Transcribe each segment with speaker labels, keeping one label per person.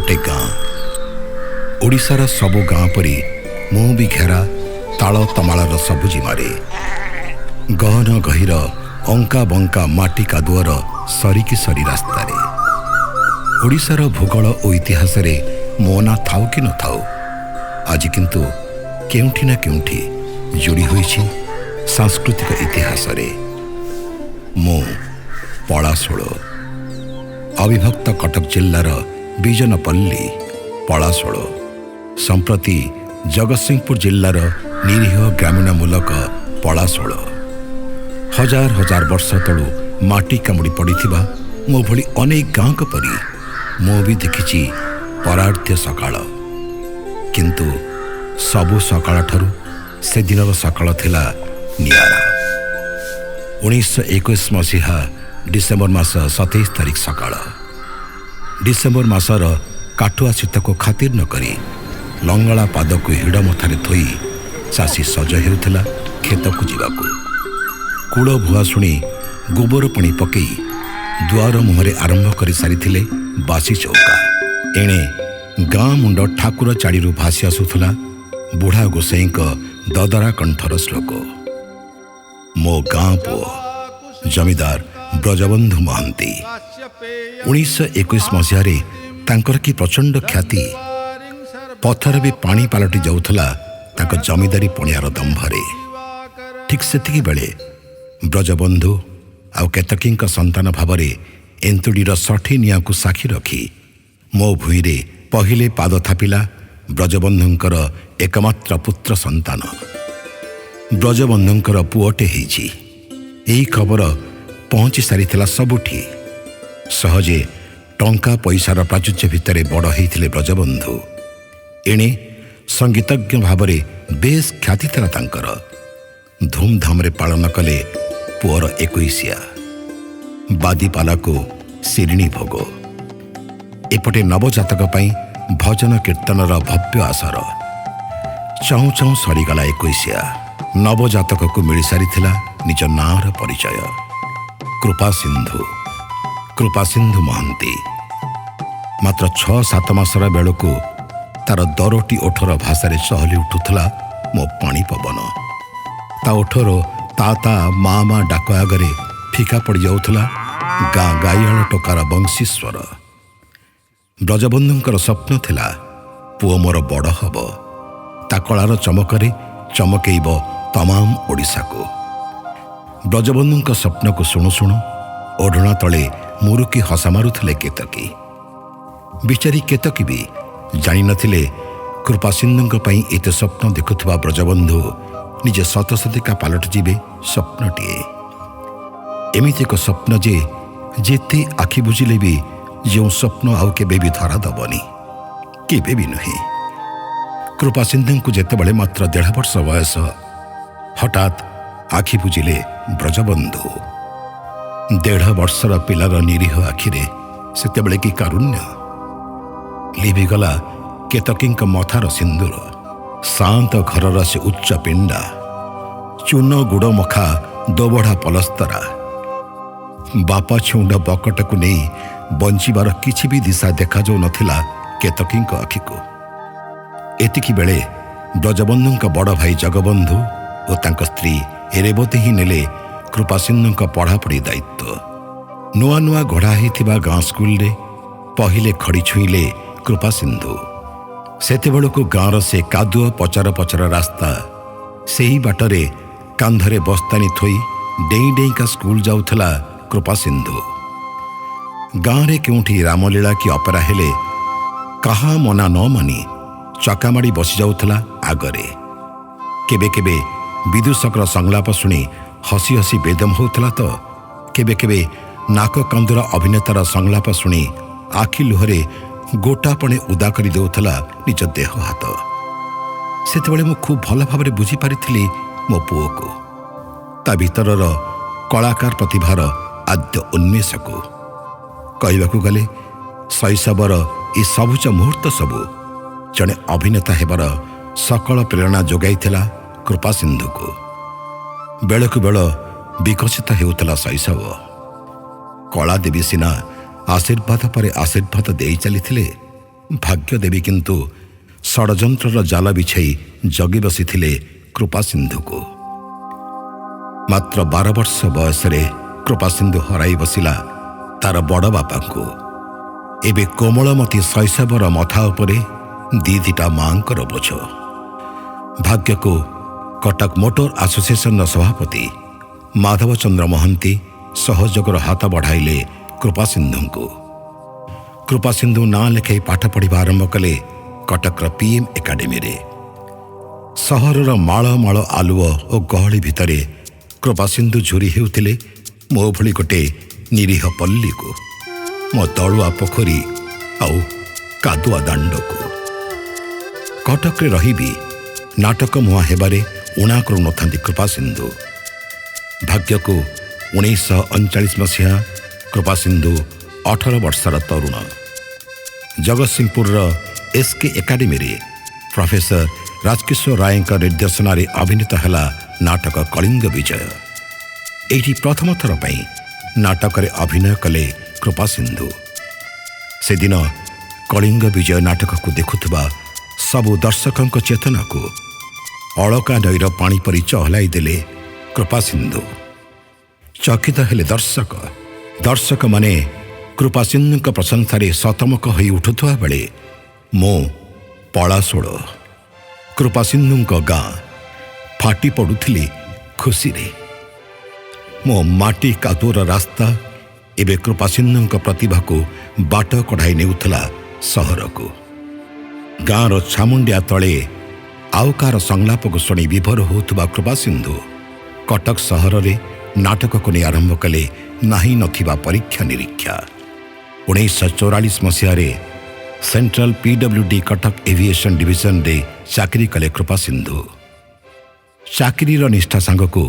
Speaker 1: ଗୋଟେ ଗାଁ। ଓଡ଼ିଶାର ସବୁ ଗାଁ ପରି ମୁଁ ବି ଘେରା ତାଳ ତମାଳର ସବୁଜିମାରେ, ଗହନ ଗହୀର ଅଙ୍କା ବଙ୍କା ମାଟି କାଦୁଅର ସରିକି ସରି ରାସ୍ତାରେ। ଓଡ଼ିଶାର ଭୂଗୋଳ ଓ ଇତିହାସରେ ମୋ ନାଁ ଥାଉ କି ନଥାଉ, ଆଜି କିନ୍ତୁ କେଉଁଠି ନା କେଉଁଠି ଯୋଡ଼ି ହୋଇଛି ସାଂସ୍କୃତିକ ଇତିହାସରେ। ମୁଁ ପଳାଶୋଳ, ଅବିଭକ୍ତ କଟକ ଜିଲ୍ଲାର ବିଜନପଲ୍ଲୀ ପଳାଶୋଳ, ସମ୍ପ୍ରତି ଜଗତସିଂହପୁର ଜିଲ୍ଲାର ନିରୀହ ଗ୍ରାମୀଣ ମୂଲକ ପଳାଶୋଳ। ହଜାର ହଜାର ବର୍ଷ ତଳୁ ମାଟି କାମୁଡ଼ି ପଡ଼ିଥିବା ମୋ ଭଳି ଅନେକ ଗାଁଙ୍କ ପରି ମୁଁ ବି ଦେଖିଛି ପରାର୍ଦ୍ଧ୍ୟ ସକାଳ। କିନ୍ତୁ ସବୁ ସକାଳଠାରୁ ସେଦିନର ସକାଳ ଥିଲା ନିଆରା। 1921 ମସିହା ଡିସେମ୍ବର ମାସ 27 ତାରିଖ ସକାଳ। ଡିସେମ୍ବର ମାସର କାଠୁଆ ଶୀତକୁ ଖାତିର ନ କରି ଲଙ୍ଗଳା ପାଦକୁ ହିଡ଼ ମଥାରେ ଥୋଇ ଚାଷୀ ସଜ ହେଉଥିଲା କ୍ଷେତକୁ ଯିବାକୁ। କୂଳ ଭୁଆ ଶୁଣି ଗୋବର ପାଣି ପକେଇ ଦୁଆର ମୁହଁରେ ଆରମ୍ଭ କରି ସାରିଥିଲେ ବାସି ଚୌକା। ଏଣେ ଗାଁ ମୁଣ୍ଡ ଠାକୁର ଚାଳିରୁ ଭାସି ଆସୁଥିଲା ବୁଢ଼ା ଗୋସାଇଙ୍କ ଦଦରା କଣ୍ଠର ଶ୍ଲୋକ। ମୋ ଗାଁ ପୁଅ ଜମିଦାର ବ୍ରଜବନ୍ଧୁ ମହାନ୍ତି। 1921 ମସିହାରେ ତାଙ୍କର କି ପ୍ରଚଣ୍ଡ ଖ୍ୟାତି, ପଥର ବି ପାଣି ପାଲଟି ଯାଉଥିଲା ତାଙ୍କ ଜମିଦାରୀ ପଣିଆର ଦମ୍ଭରେ। ଠିକ୍ ସେତିକି ବେଳେ ବ୍ରଜବନ୍ଧୁ ଆଉ କେତକୀଙ୍କ ସନ୍ତାନ ଭାବରେ ଏନ୍ତୁଡ଼ିର ଷଠି ନିଆଁକୁ ସାକ୍ଷୀ ରଖି ମୋ ଭୂଇଁରେ ପହିଲେ ପାଦ ଥାପିଲା ବ୍ରଜବନ୍ଧୁଙ୍କର ଏକମାତ୍ର ପୁତ୍ର ସନ୍ତାନ। ବ୍ରଜବନ୍ଧୁଙ୍କର ପୁଅଟେ ହେଇଛି, ଏହି ଖବର ପହଞ୍ଚି ସାରିଥିଲା ସବୁଠି। ସହଜେ ଟଙ୍କା ପଇସାର ପ୍ରାଚୁର୍ଯ୍ୟ ଭିତରେ ବଡ଼ ହେଇଥିଲେ ବ୍ରଜବନ୍ଧୁ। ଏଣେ ସଙ୍ଗୀତଜ୍ଞ ଭାବରେ ବେଶ୍ ଖ୍ୟାତି ଥିଲା ତାଙ୍କର। ଧୁମଧାମରେ ପାଳନ କଲେ ପୁଅର ଏକୋଇଶିଆ, ବାଦିପାଲାକୁ ଶିରିଣୀ ଭୋଗ। ଏପଟେ ନବଜାତକ ପାଇଁ ଭଜନ କୀର୍ତ୍ତନର ଭବ୍ୟ ଆସର। ଚାହୁଁ ଚାହୁଁ ସରିଗଲା ଏକୋଇଶିଆ। ନବଜାତକକୁ ମିଳିସାରିଥିଲା ନିଜ ନାଁର ପରିଚୟ, କୃପାସିନ୍ଧୁ, କୃପାସିନ୍ଧୁ ମହାନ୍ତି। ମାତ୍ର 6-7 ମାସର ବେଳକୁ ତାର ଦରୋଟି ଓଠର ଭାଷାରେ ଚହଲି ଉଠୁଥିଲା ମୋ ପାଣି ପବନ। ତା ଓଠର ତା ତା ମା ମା ଡାକ ଆଗରେ ଫିକା ପଡ଼ିଯାଉଥିଲା ଗାଁ ଗାଇଆଳ ଟୋକାର ବଂଶୀସ୍ୱର। ବ୍ରଜବନ୍ଧୁଙ୍କର ସ୍ୱପ୍ନ ଥିଲା ପୁଅ ମୋର ବଡ଼ ହବ, ତା କଳାର ଚମକରେ ଚମକେଇବ ତମାମ ଓଡ଼ିଶାକୁ। ବ୍ରଜବନ୍ଧୁଙ୍କ ସ୍ୱପ୍ନକୁ ଶୁଣୁ ଶୁଣୁ ଓଢ଼ଣା ତଳେ ମୁରୁକି ହସା ମାରୁଥିଲେ କେତକୀ। ବିଚାରୀ କେତକୀ ବି ଜାଣିନଥିଲେ କୃପାସିନ୍ଧୁଙ୍କ ପାଇଁ ଏତେ ସ୍ୱପ୍ନ ଦେଖୁଥିବା ବ୍ରଜବନ୍ଧୁ ନିଜେ ଶତଶତିକା ପାଲଟିଯିବେ ସ୍ୱପ୍ନଟିଏ। ଏମିତି ଏକ ସ୍ୱପ୍ନ ଯେ ଯେତେ ଆଖି ବୁଜିଲେ ବି ଯେଉଁ ସ୍ୱପ୍ନ ଆଉ କେବେ ବି ଧରା ଦେବନି, କେବେ ବି ନୁହେଁ। କୃପାସିନ୍ଧୁଙ୍କୁ ଯେତେବେଳେ ମାତ୍ର 1.5 ବର୍ଷ ବୟସ, ହଠାତ୍ ଆଖି ବୁଜିଲେ ବ୍ରଜବନ୍ଧୁ। 1.5 ବର୍ଷର ପିଲାର ନିରୀହ ଆଖିରେ ସେତେବେଳେ କି କାରୁଣ୍ୟ। ଲିଭିଗଲା କେତକୀଙ୍କ ମଥାର ସିନ୍ଦୁର। ଶାନ୍ତ ଘରର ସେ ଉଚ୍ଚ ପିଣ୍ଡା, ଚୂନ ଗୁଡ଼ ମଖା ଦୋବଢ଼ା ପଲସ୍ତରା, ବାପା ଛେଉଣ୍ଡ ବକଟକୁ ନେଇ ବଞ୍ଚିବାର କିଛି ବି ଦିଶା ଦେଖାଯାଉନଥିଲା କେତକୀଙ୍କ ଆଖିକୁ। ଏତିକି ବେଳେ ବ୍ରଜବନ୍ଧୁଙ୍କ ବଡ଼ ଭାଇ ଜଗବନ୍ଧୁ ଓ ତାଙ୍କ ସ୍ତ୍ରୀ ରେବତୀ ହିଁ ନେଲେ କୃପାସିନ୍ଧୁଙ୍କ ପଢ଼ାପଢ଼ି ଦାୟିତ୍ୱ। ନୂଆ ନୂଆ ଗଢ଼ା ହେଇଥିବା ଗାଁ ସ୍କୁଲରେ ପହିଲେ ଖଡ଼ି ଛୁଇଁଲେ କୃପାସିନ୍ଧୁ। ସେତେବେଳକୁ ଗାଁର ସେ କାଦୁଅ ପଚର ପଚର ରାସ୍ତା, ସେହି ବାଟରେ କାନ୍ଧରେ ବସ୍ତାନି ଥୋଇ ଡେଇଁ ଡେଇଁକା ସ୍କୁଲ ଯାଉଥିଲା କୃପାସିନ୍ଧୁ। ଗାଁରେ କେଉଁଠି ରାମଲୀଳା କି ଅପେରା ହେଲେ କାହା ମନା ନ ମାନି ଚକାମାଡ଼ି ବସିଯାଉଥିଲା ଆଗରେ। କେବେ କେବେ ବିଦୂଷକର ସଂଳାପ ଶୁଣି ହସି ହସି ବେଦମ ହେଉଥିଲା ତ କେବେ କେବେ ନାକ କାନ୍ଦୁରା ଅଭିନେତାର ସଂଳାପ ଶୁଣି ଆଖି ଲୁହରେ ଗୋଟାପଣେ ଉଦା କରି ଦେଉଥିଲା ନିଜ ଦେହ ହାତ। ସେତେବେଳେ ମୁଁ ଖୁବ୍ ଭଲ ଭାବରେ ବୁଝିପାରିଥିଲି ମୋ ପୁଅକୁ, ତା ଭିତରର କଳାକାର ପ୍ରତିଭାର ଆଦ୍ୟ ଉନ୍ମେଷକୁ। କହିବାକୁ ଗଲେ ଶୈଶବର ଏ ସବୁଜ ମୁହୂର୍ତ୍ତ ସବୁ ଜଣେ ଅଭିନେତା ହେବାର ସକଳ ପ୍ରେରଣା ଯୋଗାଇଥିଲା କୃପାସିନ୍ଧୁକୁ। ବେଳକୁ ବେଳ ବିକଶିତ ହେଉଥିଲା ଶୈଶବ। କଳାଦେବୀ ସିନା ଆଶୀର୍ବାଦ ପରେ ଆଶୀର୍ବାଦ ଦେଇ ଚାଲିଥିଲେ, ଭାଗ୍ୟଦେବୀ କିନ୍ତୁ ଷଡ଼ଯନ୍ତ୍ରର ଜାଲ ବିଛାଇ ଜଗି ବସିଥିଲେ କୃପାସିନ୍ଧୁକୁ। ମାତ୍ର 12 ବର୍ଷ ବୟସରେ କୃପାସିନ୍ଧୁ ହରାଇ ବସିଲା ତାର ବଡ଼ ବାପାଙ୍କୁ। ଏବେ କୋମଳମତୀ ଶୈଶବର ମଥା ଉପରେ ଦି ଦିଟା ମାଙ୍କର ବୋଝ। ଭାଗ୍ୟକୁ କଟକ ମୋଟର ଆସୋସିଏସନର ସଭାପତି ମାଧବଚନ୍ଦ୍ର ମହାନ୍ତି ସହଯୋଗର ହାତ ବଢ଼ାଇଲେ କୃପାସିନ୍ଧୁଙ୍କୁ। କୃପାସିନ୍ଧୁ ନାଁ ଲେଖାଇ ପାଠ ପଢ଼ିବା ଆରମ୍ଭ କଲେ କଟକର ପିଏମ୍ ଏକାଡେମୀରେ। ସହରର ମାଳ ମାଳ ଆଲୁଅ ଓ ଗହଳି ଭିତରେ କୃପାସିନ୍ଧୁ ଝୁରି ହେଉଥିଲେ ମୋ ଭଳି ଗୋଟେ ନିରୀହ ପଲ୍ଲୀକୁ, ମୋ ଦଳୁଆ ପୋଖରୀ ଆଉ କାଦୁଆ ଦାଣ୍ଡକୁ। କଟକରେ ରହିବି ନାଟକ ମୁହାଁ ହେବାରେ ଊଣା କରୁନଥାନ୍ତି କୃପାସିନ୍ଧୁ। ଭାଗ୍ୟକୁ 1939 ମସିହା, କୃପାସିନ୍ଧୁ 18 ବର୍ଷର ତରୁଣ। ଜଗତସିଂହପୁରର ଏସ୍କେ ଏକାଡେମୀରେ ପ୍ରଫେସର ରାଜକିଶୋର ରାୟଙ୍କ ନିର୍ଦ୍ଦେଶନାରେ ଅଭିନୀତ ହେଲା ନାଟକ କଳିଙ୍ଗ ବିଜୟ। ଏଇଠି ପ୍ରଥମ ଥର ପାଇଁ ନାଟକରେ ଅଭିନୟ କଲେ କୃପାସିନ୍ଧୁ। ସେଦିନ କଳିଙ୍ଗ ବିଜୟ ନାଟକକୁ ଦେଖୁଥିବା ସବୁ ଦର୍ଶକଙ୍କ ଚେତନାକୁ ଅଳକା ନଈର ପାଣି ପରି ଚହଲାଇ ଦେଲେ କୃପାସିନ୍ଧୁ। ଚକିତ ହେଲେ ଦର୍ଶକ। ଦର୍ଶକମାନେ କୃପାସିନ୍ଧୁଙ୍କ ପ୍ରଶଂସାରେ ଶତମୁଖ ହୋଇ ଉଠୁଥିବା ବେଳେ ମୁଁ ପଳାଶୋଳ କୃପାସିନ୍ଧୁଙ୍କ ଗାଁ ଫାଟି ପଡ଼ୁଥିଲି ଖୁସିରେ। ମୋ ମାଟି କାଦୁଅର ରାସ୍ତା ଏବେ କୃପାସିନ୍ଧୁଙ୍କ ପ୍ରତିଭାକୁ ବାଟ କଢ଼ାଇ ନେଉଥିଲା ସହରକୁ। ଗାଁର ଛାମୁଣ୍ଡିଆ ତଳେ ଆଉ କାହାର ସଂଳାପକୁ ଶୁଣି ବିଭୋର ହେଉଥିବା କୃପାସିନ୍ଧୁ କଟକ ସହରରେ ନାଟକକୁ ନେଇ ଆରମ୍ଭ କଲେ ନାହିଁ ନଥିବା ପରୀକ୍ଷା ନିରୀକ୍ଷା। 1944 ମସିହାରେ ସେଣ୍ଟ୍ରାଲ ପିଡବ୍ଲ୍ୟୁଡି କଟକ ଏଭିଏସନ୍ ଡିଭିଜନରେ ଚାକିରି କଲେ କୃପାସିନ୍ଧୁ। ଚାକିରିର ନିଷ୍ଠା ସାଙ୍ଗକୁ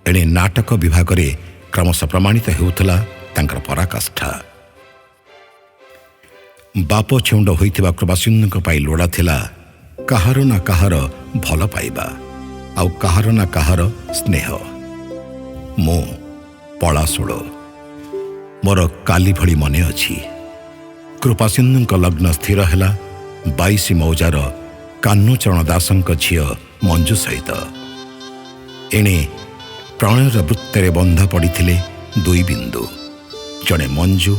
Speaker 1: ଏଣେ ନାଟକ ବିଭାଗରେ କ୍ରମଶଃ ପ୍ରମାଣିତ ହେଉଥିଲା ତାଙ୍କର ପରାକାଷ୍ଠା। ବାପ ଛେଉଣ୍ଡ ହୋଇଥିବା କୃପାସିନ୍ଧୁଙ୍କ ପାଇଁ ଲୋଡ଼ା ଥିଲା କାହାର ନା କାହାର ଭଲ ପାଇବା ଆଉ କାହାର ନା କାହାର ସ୍ନେହ। ମୁଁ ପଳାଶୋଳ, ମୋର କାଲି ଭଳି ମନେ ଅଛି। କୃପାସିନ୍ଧୁଙ୍କ ଲଗ୍ନ ସ୍ଥିର ହେଲା 22 ମୌଜାର କାହ୍ନୁଚରଣ ଦାସଙ୍କ ଝିଅ ମଞ୍ଜୁ ସହିତ। ଏଣେ ପ୍ରଣୟର ବୃତ୍ତରେ ବନ୍ଧା ପଡ଼ିଥିଲେ ଦୁଇ ବିନ୍ଦୁ, ଜଣେ ମଞ୍ଜୁ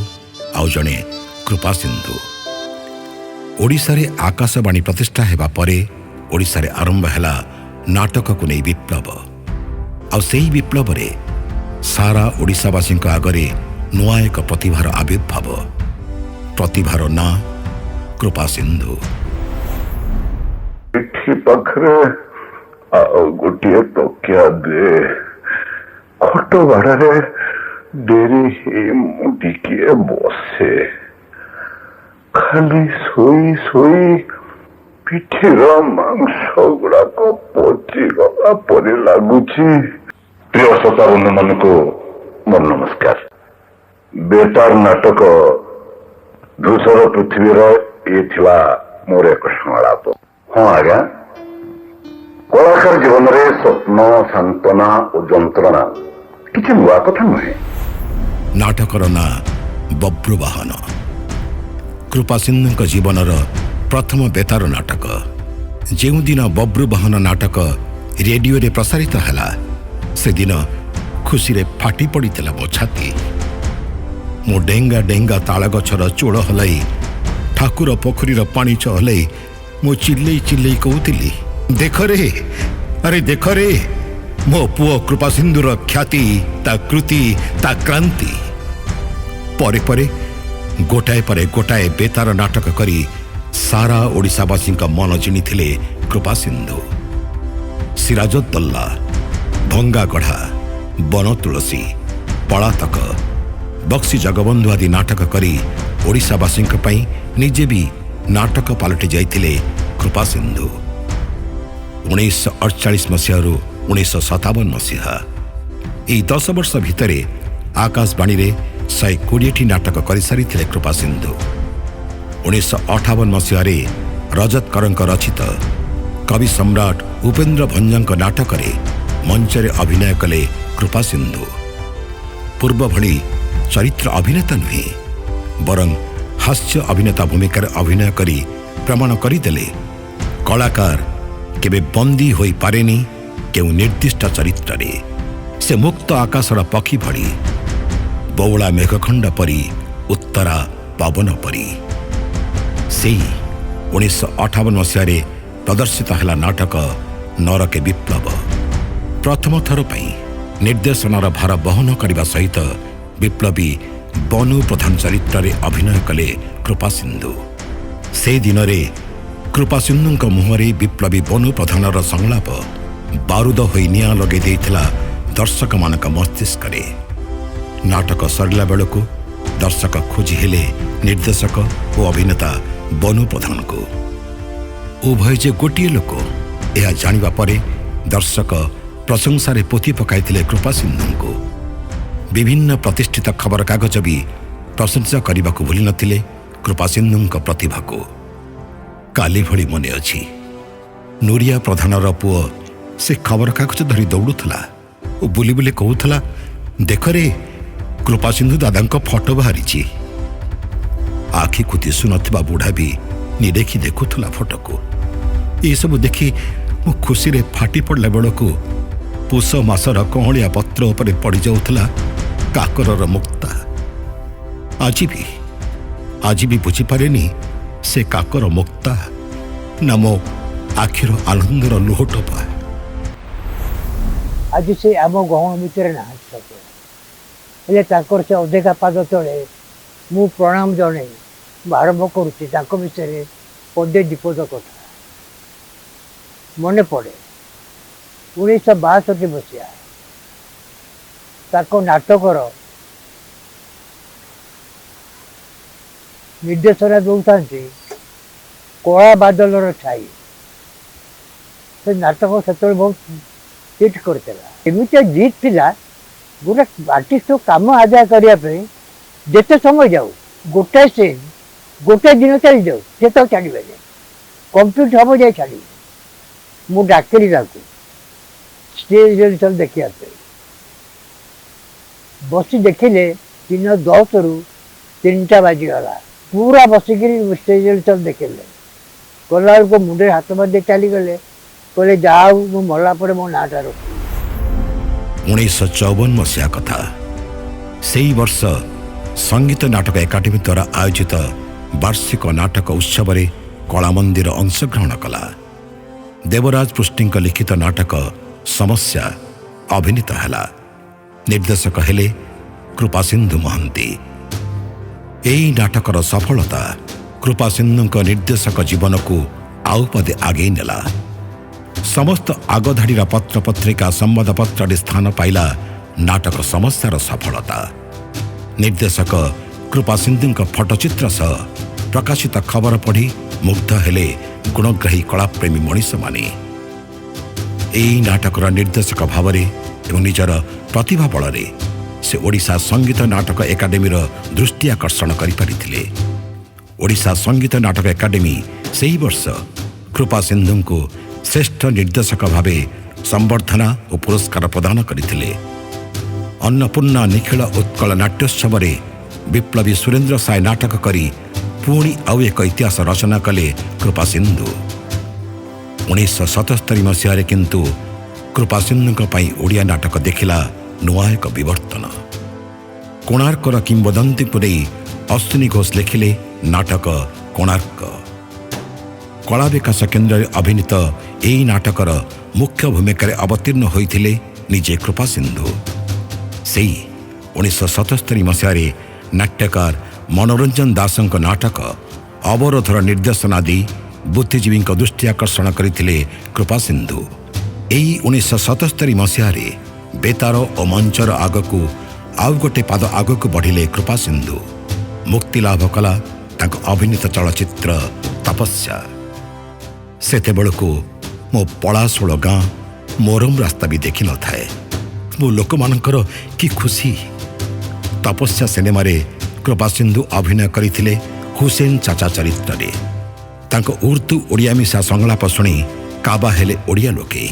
Speaker 1: ଆଉ ଜଣେ କୃପାସିନ୍ଧୁ। ଓଡ଼ିଶାରେ ଆକାଶବାଣୀ ପ୍ରତିଷ୍ଠା ହେବା ପରେ ଓଡ଼ିଶାରେ ଆରମ୍ଭ ହେଲା ନାଟକକୁ ନେଇ ବିପ୍ଳବ। ଆଉ ସେହି ବିପ୍ଳବରେ ସାରା ଓଡ଼ିଶାବାସୀଙ୍କ ଆଗରେ ନୂଆ ଏକ ପ୍ରତିଭାର ଆବିର୍ଭାବ। ପ୍ରତିଭାର ନାଁ କୃପାସିନ୍ଧୁ।
Speaker 2: ପିଠି ପାଖରେ ଆଉ ଗୋଟିଏ ତକିଆ ଦେ। ଖଟ ବାଡ଼ାରେ ଡେରି ହେଇ ମୁଁ ଟିକିଏ ବସେ। ଖାଲି ଶୋଇ ଶୋଇ ପିଠିର ମାଂସ ଗୁଡାକ ପଚିଗଲା ପରି ଲାଗୁଛି। ପ୍ରିୟ ଶ୍ରୋତା ବନ୍ଧୁ ମାନଙ୍କୁ ମୋର ନମସ୍କାର। ବେତାର ନାଟକ ଧୂସର ପୃଥିବୀର ଇଏ ଥିଲା ମୋର ଏକ ସଂଳାପ। ହଁ ଆଜ୍ଞା, କଳାକାର ଜୀବନରେ ସ୍ୱପ୍ନ, ସାନ୍ତ୍ୱନା ଓ ଯନ୍ତ୍ରଣା କିଛି ନୂଆ କଥା ନୁହେଁ।
Speaker 1: ନାଟକର ନାଁ ବବ୍ରୁବାହନ। କୃପାସିନ୍ଧୁଙ୍କ ଜୀବନର ପ୍ରଥମ ବେତାର ନାଟକ। ଯେଉଁଦିନ ବବ୍ରୁବାହନ ନାଟକ ରେଡିଓରେ ପ୍ରସାରିତ ହେଲା, ସେଦିନ ଖୁସିରେ ଫାଟି ପଡ଼ିଥିଲା ମୋ ଛାତି। ମୁଁ ଡେଙ୍ଗା ଡେଙ୍ଗା ତାଳଗଛର ଚୂଳ ହଲାଇ, ଠାକୁର ପୋଖରୀର ପାଣି ଚହଲାଇ ମୁଁ ଚିଲ୍ଲେଇ ଚିଲ୍ଲେଇ କହୁଥିଲି, ଦେଖରେ, ଆରେ ଦେଖରେ, ମୋ ପୁଅ କୃପାସିନ୍ଧୁର ଖ୍ୟାତି, ତା କୃତି, ତା କ୍ରାନ୍ତି। ପରେ ପରେ ଗୋଟାଏ ପରେ ଗୋଟାଏ ବେତାର ନାଟକ କରି ସାରା ଓଡ଼ିଶାବାସୀଙ୍କ ମନ ଜିଣିଥିଲେ କୃପାସିନ୍ଧୁ। ସିରାଜୁଦ୍ଦୌଲା, ଭଙ୍ଗାଗଢ଼ା, ବନ ତୁଳସୀ, ପଳାତକ, ବକ୍ସି ଜଗବନ୍ଧୁ ଆଦି ନାଟକ କରି ଓଡ଼ିଶାବାସୀଙ୍କ ପାଇଁ ନିଜେ ବି ନାଟକ ପାଲଟି ଯାଇଥିଲେ କୃପାସିନ୍ଧୁ। 1948 ମସିହାରୁ 1957 ମସିହା, ଏହି 10 ବର୍ଷ ଭିତରେ ଆକାଶବାଣୀରେ 120ଟି ନାଟକ କରିସାରିଥିଲେ କୃପାସିନ୍ଧୁ। 1958 ମସିହାରେ ରଜତ କରଙ୍କ ରଚିତ କବି ସମ୍ରାଟ ଉପେନ୍ଦ୍ର ଭଞ୍ଜଙ୍କ ନାଟକରେ ମଞ୍ଚରେ ଅଭିନୟ କଲେ କୃପାସିନ୍ଧୁ। ପୂର୍ବ ଭଳି ଚରିତ୍ର ଅଭିନେତା ନୁହେଁ, ବରଂ ହାସ୍ୟ ଅଭିନେତା ଭୂମିକାରେ ଅଭିନୟ କରି ପ୍ରମାଣ କରିଦେଲେ କଳାକାର କେବେ ବନ୍ଦୀ ହୋଇପାରେନି କେଉଁ ନିର୍ଦ୍ଦିଷ୍ଟ ଚରିତ୍ରରେ। ସେ ମୁକ୍ତ ଆକାଶର ପକ୍ଷୀ ଭଳି, ବଉଳା ମେଘଖଣ୍ଡ ପରି, ଉତ୍ତରା ପବନ ପରି। ସେଇ 1958 ମସିହାରେ ପ୍ରଦର୍ଶିତ ହେଲା ନାଟକ ନରକେ ବିପ୍ଳବ। ପ୍ରଥମ ଥର ପାଇଁ ନିର୍ଦ୍ଦେଶନାର ଭାର ବହନ କରିବା ସହିତ ବିପ୍ଳବୀ ବନୁ ପ୍ରଧାନ ଚରିତ୍ରରେ ଅଭିନୟ କଲେ କୃପାସିନ୍ଧୁ। ସେ ଦିନରେ କୃପାସିନ୍ଧୁଙ୍କ ମୁହଁରେ ବିପ୍ଳବୀ ବନୁ ପ୍ରଧାନର ସଂଳାପ ବାରୁଦ ହୋଇ ନିଆଁ ଲଗାଇ ଦେଇଥିଲା ଦର୍ଶକମାନଙ୍କ ମସ୍ତିଷ୍କରେ। ନାଟକ ସରିଲା ବେଳକୁ ଦର୍ଶକ ଖୋଜି ହେଲେ ନିର୍ଦ୍ଦେଶକ ଓ ଅଭିନେତା ବନୁ ପ୍ରଧାନଙ୍କୁ। ଉଭୟ ଯେ ଗୋଟିଏ ଲୋକ, ଏହା ଜାଣିବା ପରେ ଦର୍ଶକ ପ୍ରଶଂସାରେ ପୋତି ପକାଇଥିଲେ କୃପାସିନ୍ଧୁଙ୍କୁ। ବିଭିନ୍ନ ପ୍ରତିଷ୍ଠିତ ଖବରକାଗଜ ବି ପ୍ରଶଂସା କରିବାକୁ ଭୁଲିନଥିଲେ କୃପାସିନ୍ଧୁଙ୍କ ପ୍ରତିଭାକୁ। କାଲି ଭଳି ମନେ ଅଛି, ନୁରିଆ ପ୍ରଧାନର ପୁଅ ସେ ଖବରକାଗଜ ଧରି ଦୌଡ଼ୁଥିଲା ଓ ବୁଲି ବୁଲି କହୁଥିଲା, ଦେଖରେ କୃପାସିନ୍ଧୁ ଦାଦାଙ୍କ ଫଟୋ ବାହାରିଛି। ଆଖିକୁ ଦିଶୁନଥିବା ବୁଢ଼ା ବି ନିରେଖି ଦେଖୁଥିଲା ଫଟୋକୁ। ଏସବୁ ଦେଖି ମୁଁ ଖୁସିରେ ଫାଟି ପଡ଼ିଲା ବେଳକୁ ପୁଷ ମାସର କଅଁଳିଆ ପତ୍ର ଉପରେ ପଡ଼ିଯାଉଥିଲା କାକରର ମୁକ୍ତା। ଆଜି ବି ବୁଝିପାରେନି ସେ କାକର ମୁକ୍ତା ନା ମୋ ଆଖିର ଆନନ୍ଦର ଲୁହ ଟୋପା।
Speaker 3: ଆଜି ସେ ଆମ ଗହଣ ଭିତରେ ନାହାନ୍ତି ସତ, ହେଲେ ତାଙ୍କର ସେ ଅଧେକା ପାଦ ତଳେ ମୁଁ ପ୍ରଣାମ ଜଣେଇ ମୁଁ ଆରମ୍ଭ କରୁଛି ତାଙ୍କ ବିଷୟରେ ପଦେ ଦ୍ୱିପଦ କଥା। ମନେ ପଡ଼େ 1962 ମସିହା ତାଙ୍କ ନାଟକର ନିର୍ଦ୍ଦେଶନା ଦେଉଥାନ୍ତି କଳା ବାଦଲର ଛାଇ। ସେ ନାଟକ ସେତେବେଳେ ବହୁତ ହିଟ୍ କରିଥିଲା। ଏମିତିଆ ଜିଦ୍ ଥିଲା ଗୋଟେ ଆର୍ଟିଷ୍ଟ କାମ ଆଦାୟ କରିବା ପାଇଁ ଯେତେ ସମୟ ଯାଉ, ଗୋଟାଏ ସିନ୍ ଗୋଟାଏ ଦିନ ଚାଲିଯାଉ, ସେ ତ ଛାଡ଼ିବେନି, କମ୍ପ୍ଲିଟ୍ ହେବ ଯାଇ ଛାଡ଼ିବେ। ମୁଁ ଡାକିଲି ତାକୁ ଷ୍ଟେଜ୍ ରିହର୍ସାଲ୍ ଦେଖିବା ପାଇଁ। ବସି ଦେଖିଲେ ଦିନ 10ରୁ 3ଟା ବାଜିଗଲା, ପୁରା ବସିକିରି ଷ୍ଟେଜ୍ ରିହର୍ସାଲ୍ ଦେଖିଲେ। ଗଲାବେଳକୁ ମୁଣ୍ଡରେ ହାତ ମାରି ଦେଇ ଚାଲିଗଲେ, କହିଲେ ଯାହା ହଉ ମୁଁ ମଲା ପରେ ମୋ ନାଁଟା ରଖିବି।
Speaker 1: 1954 ମସିହା କଥା। ସେଇ ବର୍ଷ ସଙ୍ଗୀତ ନାଟକ ଏକାଡେମୀ ଦ୍ୱାରା ଆୟୋଜିତ ବାର୍ଷିକ ନାଟକ ଉତ୍ସବରେ କଳାମନ୍ଦିର ଅଂଶଗ୍ରହଣ କଲା। ଦେବରାଜ ପୃଷ୍ଟିଙ୍କ ଲିଖିତ ନାଟକ ସମସ୍ୟା ଅଭିନୀତ ହେଲା। ନିର୍ଦ୍ଦେଶକ ହେଲେ କୃପାସିନ୍ଧୁ ମହାନ୍ତି। ଏହି ନାଟକର ସଫଳତା କୃପାସିନ୍ଧୁଙ୍କ ନିର୍ଦ୍ଦେଶକ ଜୀବନକୁ ଆଉ ପଦେ ଆଗେଇ ନେଲା। ସମସ୍ତ ଆଗଧାଡ଼ିର ପତ୍ରପତ୍ରିକା ସମ୍ବାଦପତ୍ରରେ ସ୍ଥାନ ପାଇଲା ନାଟକ ସମସ୍ୟାର ସଫଳତା। ନିର୍ଦ୍ଦେଶକ କୃପାସିନ୍ଧୁଙ୍କ ଫଟୋଚିତ୍ର ସହ ପ୍ରକାଶିତ ଖବର ପଢ଼ି ମୁଗ୍ଧ ହେଲେ ଗୁଣଗ୍ରାହୀ କଳାପ୍ରେମୀ ମଣିଷମାନେ। ଏହି ନାଟକର ନିର୍ଦ୍ଦେଶକ ଭାବରେ ଏବଂ ନିଜର ପ୍ରତିଭା ବଳରେ ସେ ଓଡ଼ିଶା ସଙ୍ଗୀତ ନାଟକ ଏକାଡେମୀର ଦୃଷ୍ଟି ଆକର୍ଷଣ କରିପାରିଥିଲେ। ଓଡ଼ିଶା ସଙ୍ଗୀତ ନାଟକ ଏକାଡେମୀ ସେହି ବର୍ଷ କୃପାସିନ୍ଧୁଙ୍କୁ ଶ୍ରେଷ୍ଠ ନିର୍ଦ୍ଦେଶକ ଭାବେ ସମ୍ବର୍ଦ୍ଧନା ଓ ପୁରସ୍କାର ପ୍ରଦାନ କରିଥିଲେ। ଅନ୍ନପୂର୍ଣ୍ଣା ନିଖିଳ ଉତ୍କଳ ନାଟ୍ಯೋତ୍ସବରେ ବିପ୍ଳବୀ ସୁରେନ୍ଦ୍ର ସାଏ ନାଟକ କରି ପୁଣି ଆଉ ଏକ ଇତିହାସ ରଚନା କଲେ କୃପାସିନ୍ଧୁ। 1977 ମସିହାରେ କିନ୍ତୁ କୃପାସିନ୍ଧୁଙ୍କ ପାଇଁ ଓଡ଼ିଆ ନାଟକ ଦେଖିଲା ନୂଆ ଏକ ବିବର୍ତ୍ତନ। କୋଣାର୍କର କିମ୍ବଦନ୍ତୀକୁ ନେଇ ଅଶ୍ୱିନୀ ଘୋଷ ଲେଖିଲେ ନାଟକ କୋଣାର୍କ। କଳା ବିକାଶ କେନ୍ଦ୍ରରେ ଅଭିନୀତ ଏହି ନାଟକର ମୁଖ୍ୟ ଭୂମିକାରେ ଅବତୀର୍ଣ୍ଣ ହୋଇଥିଲେ ନିଜେ କୃପାସିନ୍ଧୁ। ସେଇ 1977 ମସିହାରେ ନାଟ୍ୟକାର ମନୋରଞ୍ଜନ ଦାସଙ୍କ ନାଟକ ଅବରୋଧର ନିର୍ଦ୍ଦେଶନା ଦେଇ ବୁଦ୍ଧିଜୀବୀଙ୍କ ଦୃଷ୍ଟି ଆକର୍ଷଣ କରିଥିଲେ କୃପାସିନ୍ଧୁ। ଏହି 1977 ମସିହାରେ ବେତାର ଓ ମଞ୍ଚର ଆଗକୁ ଆଉ ଗୋଟେ ପାଦ ଆଗକୁ ବଢ଼ିଲେ କୃପାସିନ୍ଧୁ। ମୁକ୍ତିଲାଭ କଲା ତାଙ୍କ ଅଭିନୀତ ଚଳଚ୍ଚିତ୍ର ତପସ୍ୟା। ସେତେବେଳକୁ ମୋ ପଳାଶୋଳ ଗାଁ ମୋରମ ରାସ୍ତା ବି ଦେଖିନଥାଏ। ମୋ ଲୋକମାନଙ୍କର କି ଖୁସି। ତପସ୍ୟା ସିନେମାରେ କୃପାସିନ୍ଧୁ ଅଭିନୟ କରିଥିଲେ ହୁସେନ ଚାଚା ଚରିତ୍ରରେ। ତାଙ୍କ ଉର୍ଦ୍ଦୁ ଓଡ଼ିଆ ମିଶା ସଂଳାପ ଶୁଣି କାବା ହେଲେ ଓଡ଼ିଆ ଲୋକେ।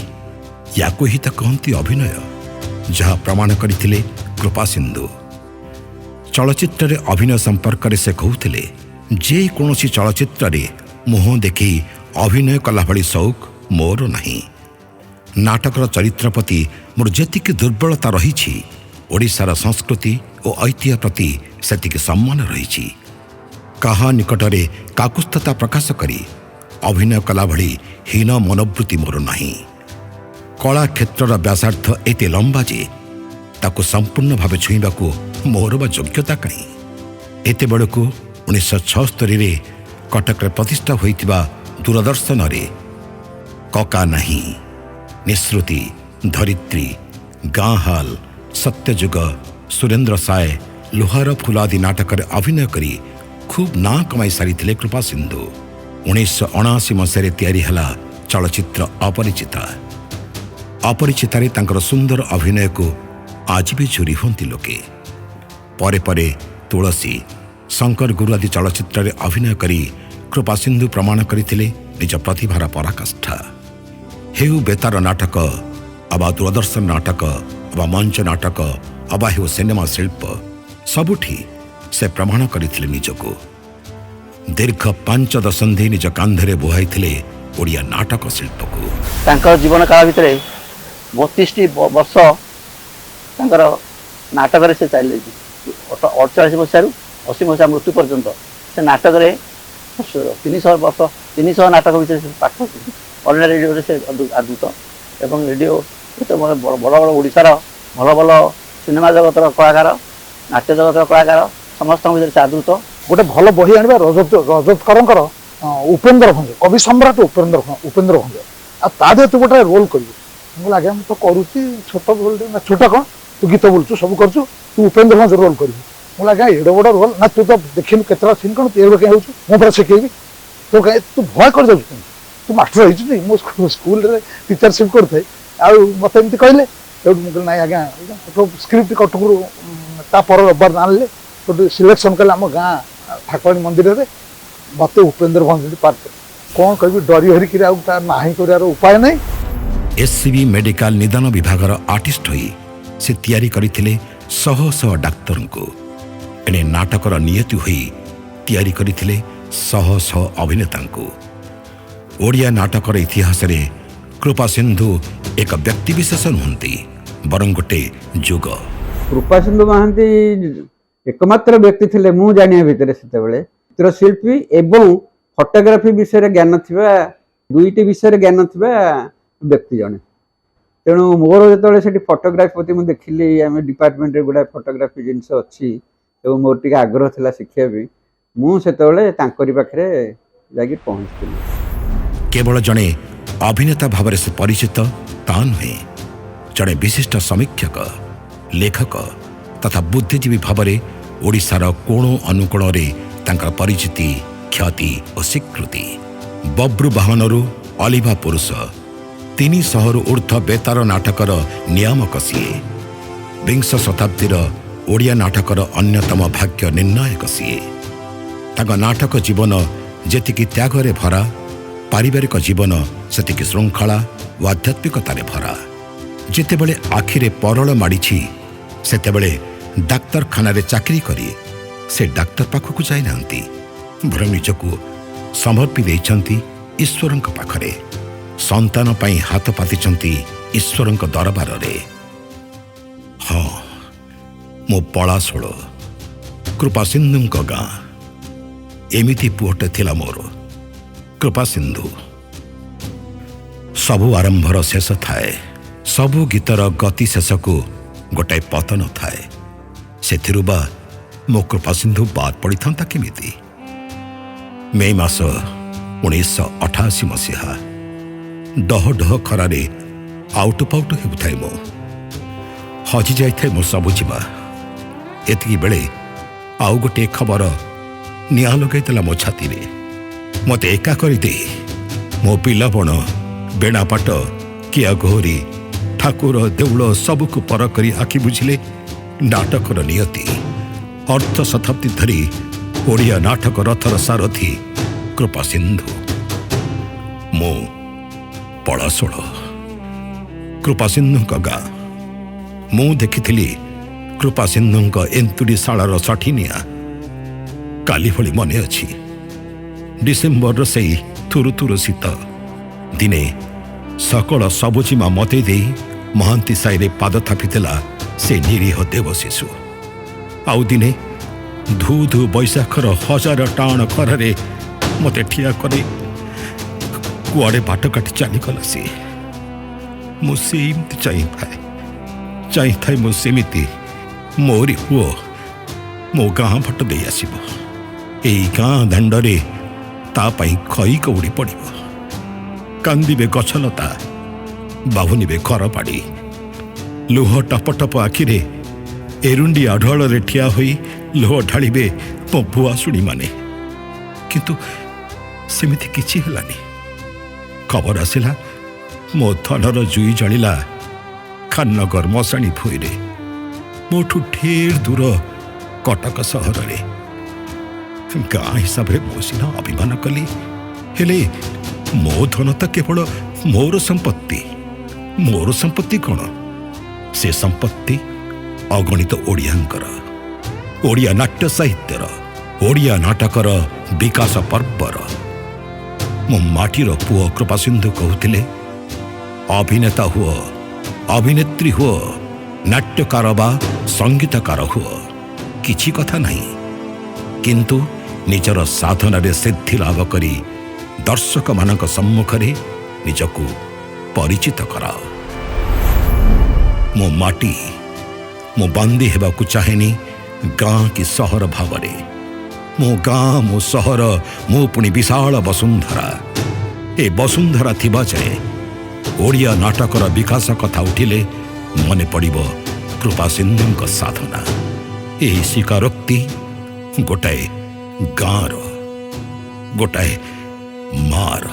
Speaker 1: ୟାକୁ ହିଁ ତ କହନ୍ତି ଅଭିନୟ, ଯାହା ପ୍ରମାଣ କରିଥିଲେ କୃପାସିନ୍ଧୁ। ଚଳଚ୍ଚିତ୍ରରେ ଅଭିନୟ ସମ୍ପର୍କରେ ସେ କହୁଥିଲେ, ଯେକୌଣସି ଚଳଚ୍ଚିତ୍ରରେ ମୁହଁ ଦେଖି ଅଭିନୟ କଲା ଭଳି ସଉକ ମୋର ନାହିଁ। ନାଟକର ଚରିତ୍ର ପ୍ରତି ମୋର ଯେତିକି ଦୁର୍ବଳତା ରହିଛି, ଓଡ଼ିଶାର ସଂସ୍କୃତି ଓ ଐତିହ୍ୟ ପ୍ରତି ସେତିକି ସମ୍ମାନ ରହିଛି। କାହା ନିକଟରେ କାକୁସ୍ଥତା ପ୍ରକାଶ କରି ଅଭିନୟ କଲା ଭଳି ହୀନ ମନୋବୃତ୍ତି ମୋର ନାହିଁ। କଳା କ୍ଷେତ୍ରର ବ୍ୟାସାର୍ଥ ଏତେ ଲମ୍ବା ଯେ ତାକୁ ସମ୍ପୂର୍ଣ୍ଣ ଭାବେ ଛୁଇଁବାକୁ ମୋର ବା ଯୋଗ୍ୟତା କାହିଁ? ଏତେବେଳକୁ 1976ରେ କଟକରେ ପ୍ରତିଷ୍ଠା ହୋଇଥିବା ଦୂରଦର୍ଶନରେ କକା ନାହିଁ, ନିଃସୃତି, ଧରିତ୍ରୀ, ଗାଁ ହାଲ, ସତ୍ୟଯୁଗ, ସୁରେନ୍ଦ୍ର ସାଏ, ଲୁହାର ଫୁଲ ଆଦି ନାଟକରେ ଅଭିନୟ କରି ଖୁବ୍ ନାଁ କମାଇ ସାରିଥିଲେ କୃପାସିନ୍ଧୁ। 1979 ମସିହାରେ ତିଆରି ହେଲା ଚଳଚ୍ଚିତ୍ର ଅପରିଚିତା। ଅପରିଚିତାରେ ତାଙ୍କର ସୁନ୍ଦର ଅଭିନୟକୁ ଆଜି ବି ଝୁରି ହୁଅନ୍ତି ଲୋକେ। ପରେ ପରେ ତୁଳସୀ, ଶଙ୍କର ଗୁରୁ ଆଦି ଚଳଚ୍ଚିତ୍ରରେ ଅଭିନୟ କରି କୃପାସିନ୍ଧୁ ପ୍ରମାଣ କରିଥିଲେ ନିଜ ପ୍ରତିଭାର ପରାକାଷ୍ଠା। ହେଉ ବେତାର ନାଟକ ଅବା ଦୂରଦର୍ଶନ ନାଟକ ଅବା ମଞ୍ଚ ନାଟକ ଅବା ହେଉ ସିନେମା ଶିଳ୍ପ, ସବୁଠି ସେ ପ୍ରମାଣ କରିଥିଲେ ନିଜକୁ। ଦୀର୍ଘ 5 ଦଶନ୍ଧି ନିଜ କାନ୍ଧରେ ବୁହାଇଥିଲେ ଓଡ଼ିଆ ନାଟକ ଶିଳ୍ପକୁ।
Speaker 4: ତାଙ୍କର ଜୀବନ କାଳ ଭିତରେ 32ଟି ବର୍ଷ ତାଙ୍କର ନାଟକରେ ସେ ଚାଲିଯାଇଛି। 48 ମସିହାରୁ 80 ମସିହା ମୃତ୍ୟୁ ପର୍ଯ୍ୟନ୍ତ ସେ ନାଟକରେ 300 ବର୍ଷ, 300 ନାଟକ ଭିତରେ ସେ ପାଠ କରିଛନ୍ତି। ଅଲ୍ ଇଣ୍ଡିଆ ରେଡ଼ିଓରେ ସେ ଆଦୃତ ଏବଂ ରେଡ଼ିଓ ଏତେ ବଡ଼ ବଡ଼ ଓଡ଼ିଶାର ଭଲ ଭଲ ସିନେମା ଜଗତର କଳାକାର, ନାଟ୍ୟ ଜଗତର କଳାକାର ସମସ୍ତଙ୍କ ଭିତରେ ସେ ଆଦୃତ।
Speaker 5: ଗୋଟେ ଭଲ ବହି ଆଣିବା ରଜତ କରଙ୍କର ଉପେନ୍ଦ୍ର ଭଞ୍ଜ, କବି ସମ୍ରାଟ ଉପେନ୍ଦ୍ର ଭଞ୍ଜ, ଆଉ ତା ଦେହରେ ତୁ ଗୋଟେ ରୋଲ୍ କରିବୁ। ମୁଁ କହିଲି ଆଜ୍ଞା ମୁଁ ତ କରୁଛି ଛୋଟ ରୋଲ୍, ନା ଛୋଟ କ'ଣ, ତୁ ଗୀତ ବୋଲୁଛୁ ସବୁ କରୁଛୁ, ତୁ ଉପେନ୍ଦ୍ର ଭଞ୍ଜ ରୋଲ୍ କରିବୁ। ମୁଁ କହିଲି ଆଜ୍ଞା ଏଡ଼େ ବଡ଼ ରୋଲ୍, ନା ତୁ ତ ଦେଖିନୁ କେତେଟା ସିନ୍ କ'ଣ, ତୁ ଏଡ଼େ କାହିଁ ହେଉଛୁ, ମୁଁ ପୁରା ଶିଖେଇବି ତୁ କାହିଁ, ତୁ ଭୟ କରିଯାଉଛୁ କେମିତି, ତୁ ମାଷ୍ଟର ହେଇଛୁ ନି, ମୁଁ ସ୍କୁଲରେ ଟିଚରସିପ୍ କରୁଥାଏ ଆଉ ମୋତେ ଏମିତି କହିଲେ। ସେଇଠୁ ମୁଁ କହିଲି ନାଇଁ ଆଜ୍ଞା, ସ୍କ୍ରିପ୍ଟ କଟକରୁ ତା ପର ରବିବାର ଆଣିଲେ, ସେଠୁ ସିଲେକ୍ସନ୍ କଲେ ଆମ ଗାଁ ଠାକୁରାଣୀ ମନ୍ଦିରରେ ମୋତେ ଉପେନ୍ଦ୍ର ଭଞ୍ଜ ପାର୍ଟ। କ'ଣ କହିବି, ଡରି ହରିକିରି ଆଉ ତା ନାହିଁ କରିବାର ଉପାୟ ନାହିଁ।
Speaker 1: ଏସ୍ସିବି ମେଡିକାଲ ନିଦାନ ବିଭାଗର ଆର୍ଟିଷ୍ଟ ହୋଇ ସେ ତିଆରି କରିଥିଲେ ଶହ ଶହ ଡାକ୍ତରଙ୍କୁ। ଏଣେ ନାଟକର ନିୟତି ହୋଇ ତିଆରି କରିଥିଲେ ଶହ ଶହ ଅଭିନେତାଙ୍କୁ। ଓଡ଼ିଆ ନାଟକର ଇତିହାସରେ କୃପାସିନ୍ଧୁ ଏକ ବ୍ୟକ୍ତିବିଶେଷ ନୁହନ୍ତି, ବରଂ ଗୋଟେ ଯୁଗ।
Speaker 6: କୃପାସିନ୍ଧୁ ମହାନ୍ତି ଏକମାତ୍ର ବ୍ୟକ୍ତି ଥିଲେ ମୁଁ ଜାଣିବା ଭିତରେ ସେତେବେଳେ ଚିତ୍ରଶିଳ୍ପୀ ଏବଂ ଫଟୋଗ୍ରାଫି ବିଷୟରେ ଜ୍ଞାନ ଥିବା, ଦୁଇଟି ବିଷୟରେ ଜ୍ଞାନ ଥିବା ବ୍ୟକ୍ତି ଜଣେ। ତେଣୁ ମୋର ଯେତେବେଳେ ସେଠି ଫଟୋଗ୍ରାଫି ପ୍ରତି ମୁଁ ଦେଖିଲି, ଆମେ ଡିପାର୍ଟମେଣ୍ଟରେ ଗୁଡ଼ାଏ ଫଟୋଗ୍ରାଫି ଜିନିଷ ଅଛି ଏବଂ ମୋର ଟିକେ ଆଗ୍ରହ ଥିଲା ଶିଖିବା ପାଇଁ, ମୁଁ ସେତେବେଳେ ତାଙ୍କରି ପାଖରେ ଯାଇକି ପହଞ୍ଚିଥିଲି।
Speaker 1: କେବଳ ଜଣେ ଅଭିନେତା ଭାବରେ ସେ ପରିଚିତ ତା ନୁହେଁ, ଜଣେ ବିଶିଷ୍ଟ ସମୀକ୍ଷକ, ଲେଖକ ତଥା ବୁଦ୍ଧିଜୀବୀ ଭାବରେ ଓଡ଼ିଶାର କୋଣ ଅନୁକୋଣରେ ତାଙ୍କର ପରିଚିତି, ଖ୍ୟାତି ଓ ସ୍ୱୀକୃତି। ବବ୍ରୁ ବାହନରୁ ଅଲିଭା ପୁରୁଷ, 300ରୁ ଉର୍ଦ୍ଧ୍ୱ ବେତାର ନାଟକର ନିୟାମକ ସିଏ। ବିଂଶ ଶତାବ୍ଦୀର ଓଡ଼ିଆ ନାଟକର ଅନ୍ୟତମ ଭାଗ୍ୟ ନିର୍ଣ୍ଣାୟକ ସିଏ। ତାଙ୍କ ନାଟକ ଜୀବନ ଯେତିକି ତ୍ୟାଗରେ ଭରା, ପାରିବାରିକ ଜୀବନ ସେତିକି ଶୃଙ୍ଖଳା ଓ ଆଧ୍ୟାତ୍ମିକତାରେ ଭରା। ଯେତେବେଳେ ଆଖିରେ ପରଳ ମାଡ଼ିଛି, ସେତେବେଳେ ଡାକ୍ତରଖାନାରେ ଚାକିରି କରି ସେ ଡାକ୍ତର ପାଖକୁ ଯାଇନାହାନ୍ତି, ବରଂ ନିଜକୁ ସମର୍ପି ଦେଇଛନ୍ତି ଈଶ୍ୱରଙ୍କ ପାଖରେ। ସନ୍ତାନ ପାଇଁ ହାତ ପାତିଛନ୍ତି ଈଶ୍ୱରଙ୍କ ଦରବାରରେ। ହଁ, ମୋ ପଳାଶୋଳ କୃପାସିନ୍ଧୁଙ୍କ ଗାଁ, ଏମିତି ପୁଅଟେ ଥିଲା ମୋର କୃପାସିନ୍ଧୁ। ସବୁ ଆରମ୍ଭର ଶେଷ ଥାଏ, ସବୁ ଗୀତର ଗତି ଶେଷକୁ ଗୋଟାଏ ପତନ ଥାଏ। ସେଥିରୁ ବା ମୋ କୃପାସିନ୍ଧୁ ବାଦ ପଡ଼ିଥାନ୍ତା କେମିତି? ମେ ମାସ 1988 ମସିହା, ଡହ ଡହ ଖରାରେ ଆଉଟୁ ପାଉଟୁ ହେଉଥାଏ ମୁଁ, ହଜି ଯାଇଥାଏ ମୋ ସବୁଜିମା। ଏତିକି ବେଳେ ଆଉ ଗୋଟିଏ ଖବର ନିଆଁ ଲଗାଇଦେଲା ମୋ ଛାତିରେ। ମୋତେ ଏକା କରିଦେଇ ମୋ ବିଲବଣ, ବେଣାପାଟ, କିଆ ଗୋହରୀ, ଠାକୁର ଦେଉଳ ସବୁକୁ ପର କରି ଆଖି ବୁଝିଲେ ନାଟକର ନିୟତି। ଅର୍ଦ୍ଧ ଶତାବ୍ଦୀ ଧରି ଓଡ଼ିଆ ନାଟକ ରଥର ସାରଥୀ କୃପାସିନ୍ଧୁ। ମୁଁ ପଳାଶୋଳ, କୃପାସିନ୍ଧୁଙ୍କ ଗାଁ। ମୁଁ ଦେଖିଥିଲି କୃପାସିନ୍ଧୁଙ୍କ ଏନ୍ତୁଡ଼ିଶାଳର ଷଠିନିଆଁ। କାଲି ଭଳି ମନେ ଅଛି। ଡିସେମ୍ବରର ସେଇ ଥୁରୁ ଥୁରୁ ଶୀତ। ଦିନେ ସକଳ ସବୁଜିମା ମତେଇ ଦେଇ ମହାନ୍ତି ସାହିରେ ପାଦ ଥାପିଥିଲା ସେ ନିରୀହ ଦେବ ଶିଶୁ। ଆଉ ଦିନେ ଧୁ ଧୁ ବୈଶାଖର ହଜାର ଟାଣ ଖରାରେ ମୋତେ ଠିଆ କରି କୁଆଡ଼େ ବାଟ କାଟି ଚାଲିଗଲା ସିଏ। ମୁଁ ସେମିତି ଚାହିଁଥାଏ, ଚାହିଁଥାଏ ମୁଁ ସେମିତି, ମୋରି ପୁଅ ମୋ ଗାଁ ବାଟ ଦେଇ ଆସିବ, ଏଇ ଗାଁ ଦାଣ୍ଡରେ ତା ପାଇଁ ଖଇ କଉଡ଼ି ପଡ଼ିବ, କାନ୍ଦିବେ ଗଛଲତା, ବାହୁନିବେ ଖରପାଡ଼ି, ଲୁହ ଟପ ଟପ ଆଖିରେ ଏରୁଣ୍ଡି ଆଢୁଆଳରେ ଠିଆ ହୋଇ ଲୁହ ଢାଳିବେ ମୋ ଭୁଆଶୁଣୀମାନେ। କିନ୍ତୁ ସେମିତି କିଛି ହେଲାନି। ଖବର ଆସିଲା ମୋ ଧନର ଜୁଇ ଜଳିଲା ଖାନନଗର ମଶାଣି ଭୂଇଁରେ, ମୋଠୁ ଢେର ଦୂର କଟକ ସହରରେ। ଗାଁ ହିସାବରେ ମୁଁ ସିନା ଅଭିମାନ କଲି, ହେଲେ ମୋ ଧନ ତ କେବଳ ମୋର ସମ୍ପତ୍ତି। ମୋର ସମ୍ପତ୍ତି କ'ଣ? ସେ ସମ୍ପତ୍ତି ଅଗଣିତ ଓଡ଼ିଆଙ୍କର, ଓଡ଼ିଆ ନାଟ୍ୟ ସାହିତ୍ୟର, ଓଡ଼ିଆ ନାଟକର ବିକାଶ ପର୍ବର। ମୋ ମାଟିର ପୁଅ କୃପାସିନ୍ଧୁ କହୁଥିଲେ, ଅଭିନେତା ହୁଅ, ଅଭିନେତ୍ରୀ ହୁଅ, ନାଟ୍ୟକାର ବା ସଙ୍ଗୀତକାର ହୁଅ, କିଛି କଥା ନାହିଁ, କିନ୍ତୁ ନିଜର ସାଧନାରେ ସିଦ୍ଧି ଲାଭ କରି ଦର୍ଶକମାନଙ୍କ ସମ୍ମୁଖରେ ନିଜକୁ ପରିଚିତ କରାଅ। ମୋ ମାଟି ମୁଁ ବାନ୍ଧି ହେବାକୁ ଚାହେଁନି ଗାଁ କି ସହର ଭାବରେ। ମୋ ଗାଁ, ମୋ ସହର, ମୁଁ ପୁଣି ବିଶାଳ ବସୁନ୍ଧରା। ଏ ବସୁନ୍ଧରା ଥିବା ଯାଏ ଓଡ଼ିଆ ନାଟକର ବିକାଶ କଥା ଉଠିଲେ ମନେ ପଡ଼ିବ କୃପାସିନ୍ଧୁଙ୍କ ସାଧନା। ଏହି ସ୍ୱୀକାରୋକ୍ତି ଗୋଟାଏ ଗାଁର, ଗୋଟାଏ ମାର।